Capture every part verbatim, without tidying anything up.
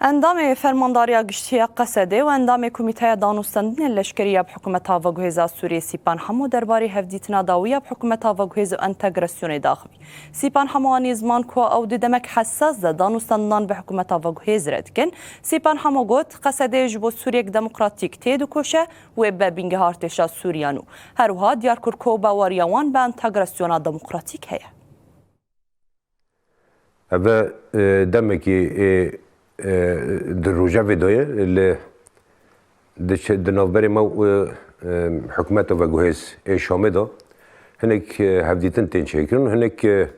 Endamê Fermandariya Giştî ya Qesedê û endamê Komîteya Danûstendinê Leşkerî ya bi Hikûmeta Veguhêza Sûriyê Sîpan Hemo derbarê hevdîtina dawî ya bi Hikûmeta Veguhêz û Entegrasyonê daxivî. Sîpan Hemo anî ziman ku ew di demek hesas de danûstendinan bi Hikûmeta Veguhêz re dikin. Sîpan Hemo got, Qesedê ji bo Sûriyek demokratîk têdikoşe, wê be bîngeha artêşa Sûriyan û her wiha diyar kir ku baweriya wan bi entegrasyona demokratîk heye. Eve e, demekî ê e, di rojevê de ye li di çe- di navberê me û e, hikûmeta veguhêz ê Şamê de hinek e, hevdîtin tên çêkirin û hinek e,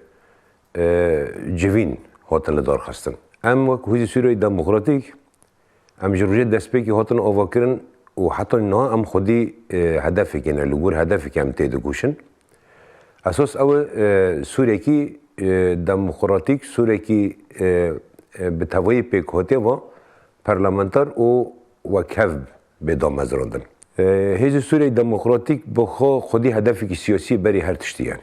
e, civîn hatin li dar xistin. Em wek Hêzê Sûriyeyê Demokratîk Em ji rojê destpêkê hatin avakirin û heta niha em xwedî e, hedefekê ne, li gor hedefekê em têdikoşin. Esas ew e, e, Sûrekî e, demokratîk, Sûrekî e, e, bi tevayî pêkhatê ve parlamenter û wekhev bê damezrandin. E, Hêzê Sûriyeyê Demokratîk bi xwe xwedî hedefekî siyasî berî her tiştî yani.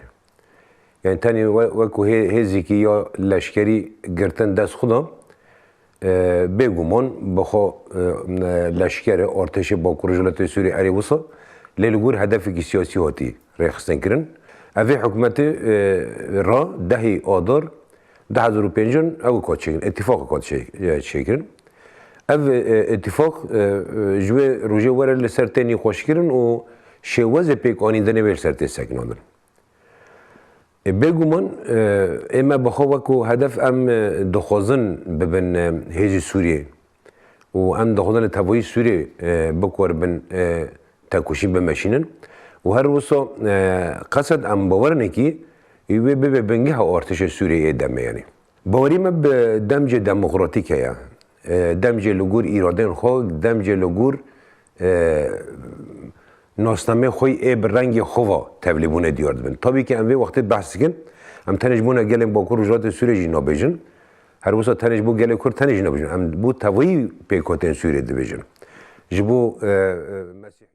Yani tenê we- wekû hê- hêzekî ya leşkerî girtin dest xwe de, e, bêguman bi xwe e, leşkerê, artêşê Bakur Rojhilatê Sûriyê erê wisa lê li gor hedefekî siyasî hatî rêxistin kirin. Ev ê hikûmetê e, ra dehê Adar du hezar û pênc ew kat çêkirin, îtîfaqê kat çê- e, çêkirin. Ev e, îtîfaq e, e, ji wê rojê were li ser tê nîqaşkirin û şêwazê pêkanîndinê wê li ser tê sekinandin. E, Bêguman e, ê me bi xwe wekû hedef em e, dixwazin bibin e, hêzî Sûriyê û em dixwazin li tevayî Sûriyê e, bikaribin e, tekoşîn bimeşînin û her wisa e, qesed em bawer nekî wê bibe bingeha artêşa Sûriyê ê demê yanî. Bawerî me bi demcê demokratîk heye. E, demcê li gor îradeyên xwe, demcê li gor e, nasnameyê xwe ê bi rengê xwe ve tevlîbûnê diyar dibin. Tabî ki em vê wextê behs dikin, em tenê ji bona gelên Bakur Rojhilatê Sûriyê jî nabêjin. Her wisa tenê ji bo gelê Kurd tenê jî nabêjin. Em bo tevayî pêkhateyên Sûriyê dibêjin. Ji bo e, e, Mesîhî